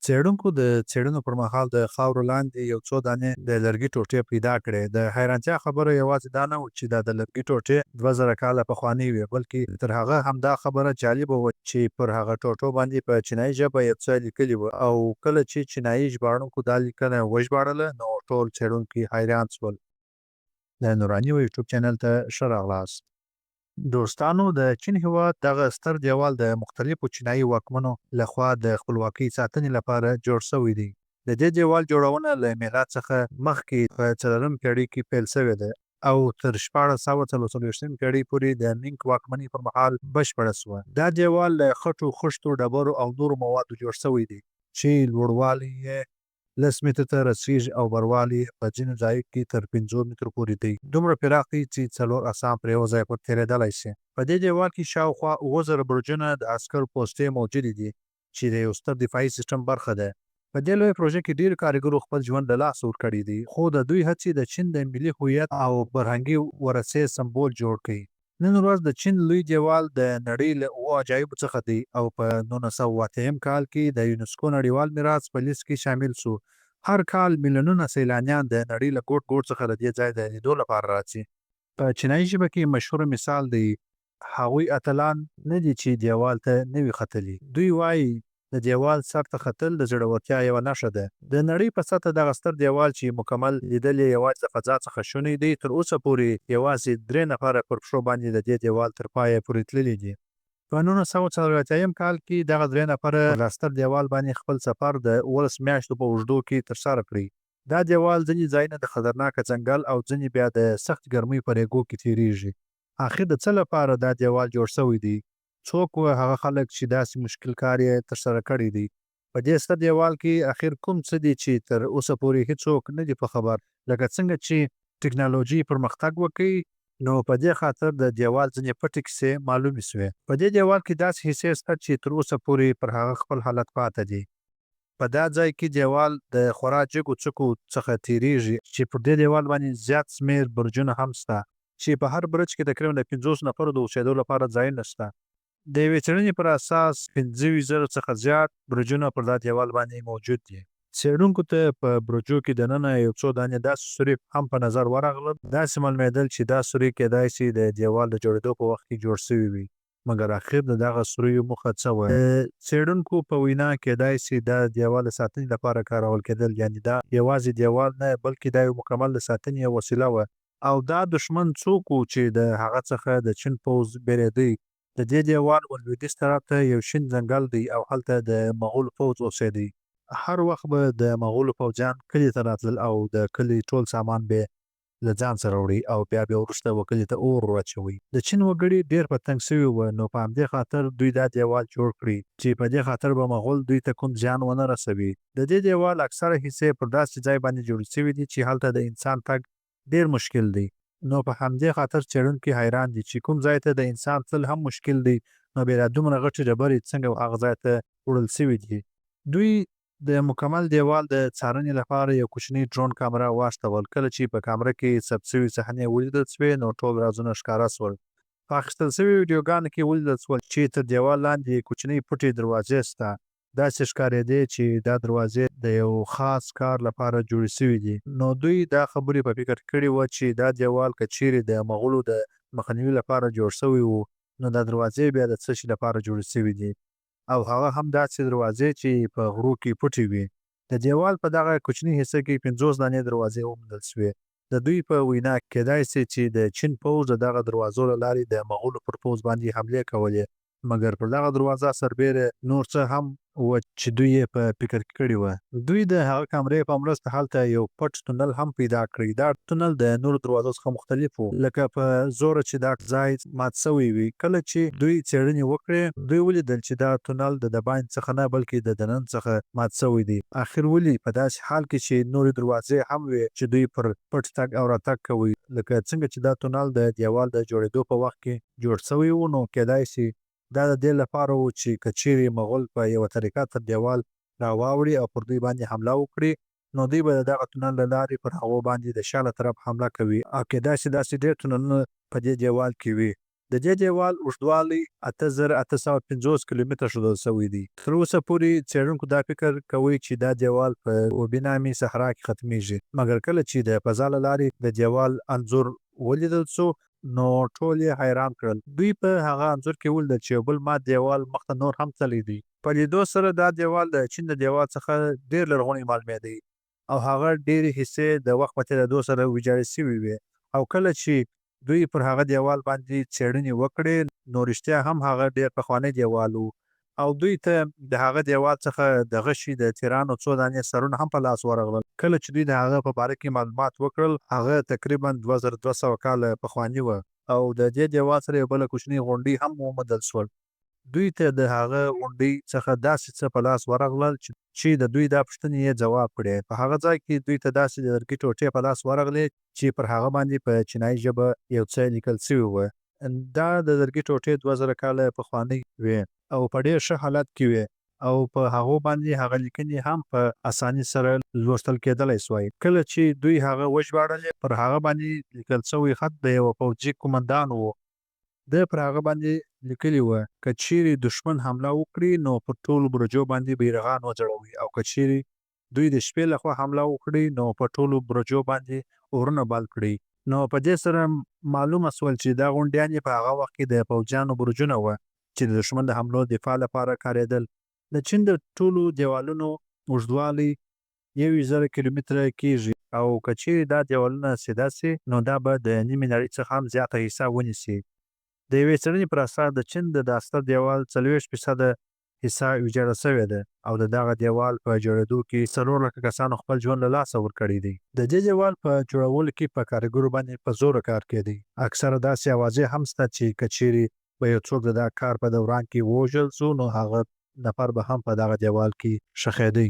څېړونکو د څېړنو پر مهال د خاورو لاندې یو څو دانې د لرګي ټوټې پیدا کړې. د حیرانتیا خبره یوازې دا نه وه چې دا د لرګي ټوټې 2000 کاله پخوانۍ وې، بلکې تر هغه هم دا خبره جالبه وه چې پر هغه ټوټو باندې په چینایي ژبه یو څه لیکلي وو او کله چې چینایي ژباړونکو دا لیکنه وژباړله نو ټول څېړونکي حیران شول. د نوراني و یوټیوب چینل ته ښه راغلاست. دوستانو د چین هیواد دغه ستر دیوال د مختلفو چینایي واکمنو له خوا د خپلواکۍ ساتنې لپاره جوړ شوی دی. د دې دیوال جوړونه له میلاد څخه مخکې په څلورم پیړۍ کې پیل شوې ده او تر 1644 پیړۍ پورې د مینګ واکمنۍ پر مهال بشپړه شوه. دا دیوال له خټو، خښتو، ډبرو او نورو موادو جوړ شوی دی چې لوړوالی یې لس مترو ته رسیږي او بروالی یې په ځینو ځایو کې تر پنځو مترو پورې دی. دومره پراخ دی چې څلور اسان پر یوه ځای پر تېرېدلای شي. په دې دېوال کې شاوخوا 7000 برجونه د عسکرو پوستې موجودې دي چې د یو ستر دفاعي سیستم برخه ده. په دې لویه پروژه کې ډېرو کاریګرو خپل ژوند له لاسه ورکړی دی، خو د دوی هڅې د چین د ملي هویت او فرهنګي ورثې سمبول جوړ کړ. نن ورځ د چین لوی دېوال د نړۍ له اوو عجایبو څخه دی او په 1980 کال کې د یونسکو نړیوال میراث په لیست کې شامل شو. هر کال میلیونونه سیلانیان د نړۍ له ګوټ ګوټ څخه د دې ځای د لیدو لپاره راځي. په چینایي ژبه کې مشهور مثال دی، هغوی اتلان نه دي چې دېوال ته نه وي ختلي. دوی وايي، د دېوال سر ته ختل د زړورتیا یوه نښه ده. د نړۍ په سطح دغه ستر دېوال چې مکمل لیدل یې یوازې د فضا څخه شونی دی، تر اوسه پورې یوازې درې نفره پر پښو باندې د دې دېوال تر پایه پورې تللي دي. په 1984 کال کې دغه درې نفره پر دا ستر دېوال باندې خپل سفر د 17 میاشتو په اوږدو کې ترسره کړی. دا دېوال ځینې ځایونه د خطرناکه ځنګل او ځینې بیا د سختې ګرمۍ په ریګو کې تېرېږي. اخر د څه لپاره دا دېوال جوړ شوی دی؟ څوک وه هغه خلک چې داسې مشکل کار یې ترسره کړی دی؟ په دې ستر دېوال کې اخر کوم څه دي چې تر اوسه پورې هیڅوک نه دي په خبر؟ لکه څنګه چې ټکنالوجۍ پرمختګ وکړ نو په دې خاطر د دېوال ځینې پټې کیسې معلومې شوې. په دې دېوال کې داسې حصې شته چې تر اوسه پورې پر هغه خپل حالت پاته دي. په دا ځای کې دېوال د خورا جګو څوکو څخه تېرېږي چې پر دې دېوال باندې زیات شمېر برجونه هم شته. چې په هر برج کې تقریباً د 50 نفرو د اوسېدو لپاره ځایونه شته. د یوې څېړنې پر اساس 25 زرو څخه زیات برجونه پر دا دېوال باندې موجود دي. څېړونکو ته په برجو کې دننه یو څو دانې داسې سوري هم په نظر ورغلل، داسې معلومېدل چې دا سوري کېدای شي د دېوال د جوړېدو په وخت کې جوړ شوي وي، مګر اخر د دغه سوریو موخه څه وه؟ د څېړونکو په وینا کېدای شي دا د دېوال د ساتنې لپاره کارول کېدل، یعنې دا یوازې دېوال نه، بلکې دا یو مکمل د ساتنې یوه وسیله وه. او دا دښمن څوک وو چې د هغه څخه د چین پوځ بېرېدی؟ د دې دېوال و لوېدیځ طرف ته یو شین ځنګل دی او هلته د مغولو پوځ اوسېدی. هر وخت به د مغولو پوځیان کلي ته راتلل او د کلي ټول سامان به یې له ځان سره وړی او بیا به وروسته و کلي ته اور ور اچوی. د چین وګړي ډېر په تنګ شوي وه نو په همدې خاطر دوی دا دېوال جوړ کړی چې په دې خاطر به مغول دوی ته کوم زیان ونه رسوي. د دې دېوال اکثره حصې پر داسې ځای باندې جوړې شوې دي چې هلته د انسان تګ ډېر مشکل دی نو په همدې خاطر څېړونکي حیران دي چې کوم ځای ته د انسان تلل هم مشکل دی نو بیا دا دومره غټې ډبرې څنګه و هغه ځای ته وړل شوې دي. دوی د مکمل دېوال د څارنې لپاره یو کوچنی ډرون کامره واستول. کله چې په کامره کې ثبت شوې صحنې ولیدل شوې نو ټول رازونه ښکاره شول. په اخیستل شویو ویډیوګانو کې ولیدل شول چې تر دېوال لاندې کوچنۍ پټې دروازې شته. داسې ښکارېدې چې دا دروازې د یو خاص کار لپاره جوړې شوې دي. نو دوی دا خبرې په فکر کې کړې وه چې دا دېوال که چېرې د مغولو د مخنیوي لپاره جوړ شوی و نو دا دروازې بیا د څه شي لپاره جوړې شوې دي؟ او هغه هم داسې دروازې چې په غرو کې پټې وي. د دېوال په دغه کوچنۍ حصه کې 50 دانې دروازې وموندل شوې. د دوی په وینا کېدای شي چې د چین پوځ د دغه دروازو له لارې د مغولو پر پوځ باندې حملې کولې، مګر پر دغه دروازه سربېره نور څه هم وه چې دوی یې په فکر کې کړي وه. دوی د هغه کامرې په مرسته هلته یو پټ تونل هم پیدا کړی. دا تونل د نورو دروازو څخه مختلف و، لکه په زوره چې دا ځای مات شوی وي. کله چې دوی څېړنې وکړې، دوی ولیدل چې دا تونل د دباندې څخه نه، بلکې د دننه څخه مات شوی دی. اخر ولې په داسې حال کې چې نورې دروازې هم وې چې دوی پر پټ تګ او راتګ کوی، لکه څنګه چې دا تونل د دېوال د جوړېدو په وخت کې جوړ شوی و، نو کېدای شي دا د دې لپاره و چې که چېرې مغول په یوه طریقه تر دېوال را واوړي او پر دوی باندې حمله وکړي، نو دوی به د دغه تونل له لارې پر هغو باندې د شا له طرفه حمله کوي او کېدای شي داسې ډېر تونلونه په دې دېوال کې وي. د دې دېوال اوږدوالی 8850 کیلومتره ښودل شوی دی. تر اوسه پورې څېړونکو دا فکر کوی چې دا دېوال په اوبي نامي صحرا کې ختمېږي، مګر کله چې د فضا له لارې د دېوال انځور ولیدل شو، نو ټول یې حیران کړل. دوی په هغه انځور کې ولیدل چې یو بل مات دېوال مخته نور هم تللی دی. په لیدو سره دا دېوال د چین د دېوال څخه ډېر لرغونی معلومېدی او هغه ډېرې حصې د وخت په تېرېدو سره ویجاړې شوې وې او کله چې دوی پر هغه دېوال باندې څېړنې وکړې نو رښتیا هم هغه ډېر پخوانی دېوال و او دوی ته د هغه دېوال څخه د غشي د تیرانو څو دانې سرونه هم په لاس ورغلل. کله چې دوی د هغه په باره کې معلومات وکړل هغه تقریباً 2200 کاله پخواني وه او د دې دېوال سره یوه بله کوچنۍ غونډۍ هم وموندل شول. دوی ته د هغه غونډۍ څخه داسې څه په لاس ورغلل چې د دوی دا پوښتنې یې ځواب کړې. په هغه ځای کې دوی ته داسې د لرګي ټوټې په لاس ورغلې چې پر هغه باندې په چینایي ژبه یو څه لیکل شوي وه. دا د لرګي ټوټې 2000 کاله پخوانۍ وې او په ډېر ښه حالت کې وې او په هغو باندې هغه لیکنې هم په اساني سره لوستل کېدلی شوای. کله چې دوی هغه وژباړلې، پر هغه باندې لیکل شوی خط د یوه پوځي قومندان و. ده پر هغه باندې لیکلي وه، که چېرې دښمن حمله وکړي، نو پر ټولو برجو باندې بیرغان وځړوئ او که چېرې دوی د شپې له خوا حمله وکړي، نو په ټولو برجو باندې اورونه بل کړئ. نو په دې سره معلومه شول چې دا غونډیانې په هغه وخت کې د پوځیانو برجونه وه چې د دښمن د حملو دفاع لپاره کارېدل. د چین د ټولو دېوالونو اوږدوالی 21,000 کیلومتره کېږي او که چېرې دا دېوالونه سیده شي، نو دا به د نیمې نړۍ څخه هم زیاته حصه ونیسي. د یوې څېړنې پر اساس د چین د دا ستر دېوال 40 فیصده حصه ویجاړه شوې ده او د دغه دېوال په جوړېدو کې څلور لکه کسانو خپل ژوند له لاسه ورکړی دی. د دې دېوال په جوړولو کې په کاریګرو باندې په زوره کار کېدی. اکثره داسې اوازې هم شته چې که چېرې به یو څوک د دا کار په دوران کې ووژل شو، نو هغه نفر به هم په دغه دېوال کې ښخېدی.